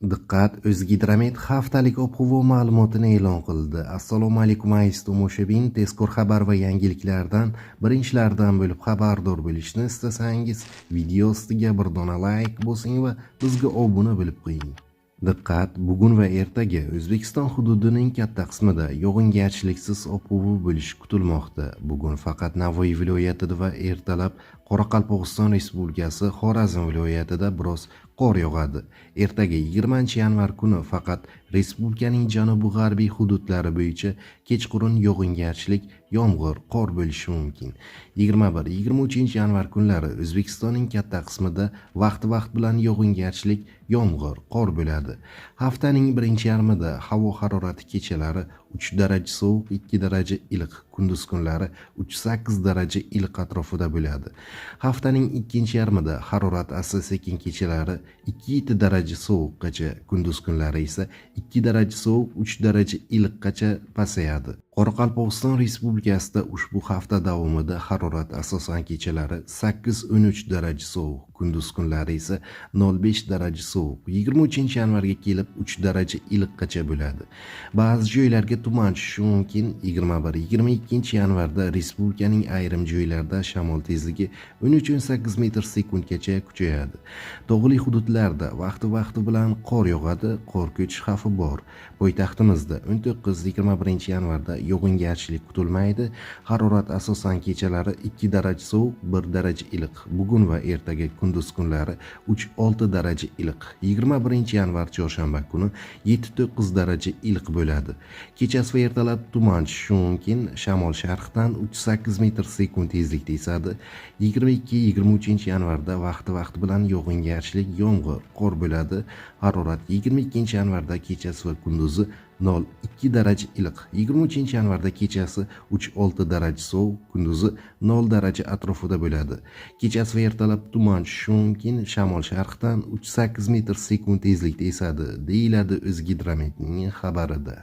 Diqqat, O'zgidromet haftalik ob-havo ma'lumotini e'lon qildi. Assalomu alaykum, aziz tomoshabin. Tezkor xabar va yangiliklardan birinchilardan bo'lib xabardor bo'lishni istasangiz, video ostiga bir dona layk bosing va bizga obuna bo'lib qo'ying. Diqqat, bugun va ertaga O'zbekiston hududining katta qismida yog'ingarchiliksiz ob-havo bo'lishi kutilmoqda. Bugun faqat Navoiy viloyatida va ertalab Qoraqalpog'iston Respublikasi, Xorazm viloyatida biroz qor yog'adi. Ertaga, 20-yanvar kuni faqat respublikaning janubi-g'arbiy hududlari bo'yicha kechqurun yog'ingarchilik, yomg'ir, qor bo'lishi mumkin. 21-23 yanvar kunlari O'zbekistonning katta qismida vaqti-vaqti bilan yog'ingarchilik, yomg'ir, qor bo'ladi. Haftaning birinchi yarmida havo harorati kechalari 3 daraja sovuq, 2 daraja iliq, kunduz kunlari 3-8 daraja iliq atrofida bo'ladi. Haftaning ikkinchi yarmida harorat asta-sekin kechalari 2-7 daraja sovuqqacha, kunduz kunlari esa 2 daraja sovuq, 3 daraja iliqqacha pasayadi. Qoraqalpog'iston Respublikasida ushbu hafta davomida harorat asosan kechalari 8-13 daraja sovuq, kunduz kunlari esa 0,5 daraja sovuq. 23 yanvarga kelib 3 daraja iliqqacha bo'ladi. Ba'zi joylarga tuman tushishi mumkin. 21-22 yanvarda respublikaning ayrim joylarida shamol tezligi 13-18 metr sekundgacha kuchayadi. Tog'li hududlarda vaqti-vaqti bilan qor yog'adi, qor ko'chish xavfi bor. Poytaxtimizda 19-21 yanvarda yog'ingarchilik kutilmaydi. Harorat asosan kechalari 2 daraja sovuq, 1 daraja iliq. Bugun va ertaga kunduz kunlari 3-6 daraja iliq. 21 yanvar chorshanba kuni 7-9 daraja iliq bo'ladi. Kechasi va ertalab tuman tushishi mumkin. Shamol sharqdan 3-8 metr sekund tezlikda esadi. 22-23 yanvarda vaqti-vaqti bilan yog'ingarchilik, yomg'ir, qor bo'ladi. Harorat 22 yanvarda kechasi va kunduzi 0,2 daraja iliq. 23 yanvarda kechasi 3-6 daraja sovuq, kunduzi 0 daraja atrofida bo'ladi. Kechasi va ertalab tuman tushishi mumkin. Shamol sharqdan 3-8 metr sekund tezlikda esadi, deyiladi O'zgidrometning xabarida.